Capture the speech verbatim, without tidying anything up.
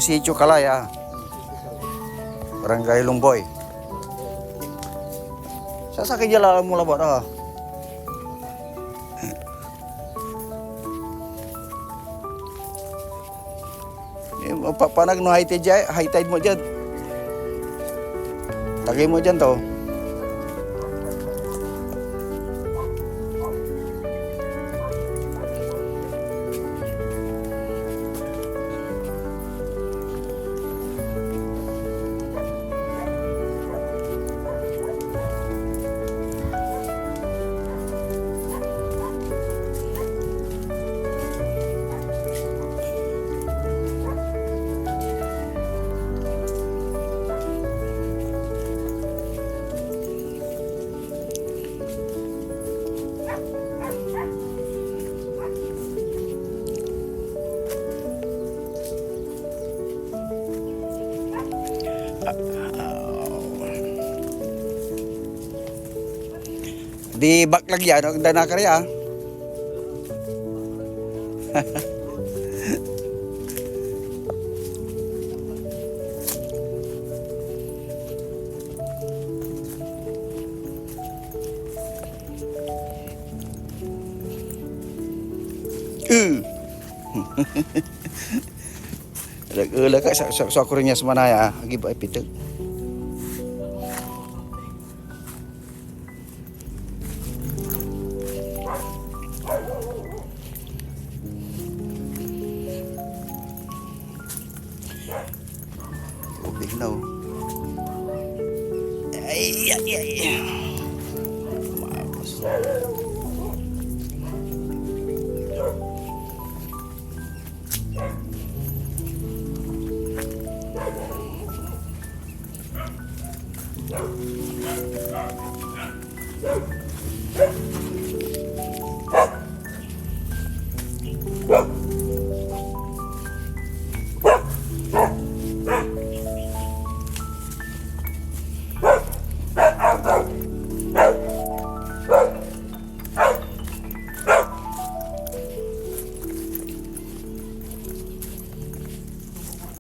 Sitio Kalaya, Barangay Lomboy. Sasakey dia lalam mo labat, ah. Eh, pa-, panag no high tide dia, high tide mo diad. Tagay mo diad to. Di baklag ya, no? Ag da nakarya, ah. Eh. Lag-, lag ka sa, sa, sa akurinyas manaya, ah. Agi ba ipiteg? Tubig na, oh. Ay, ay, ay. Maabos.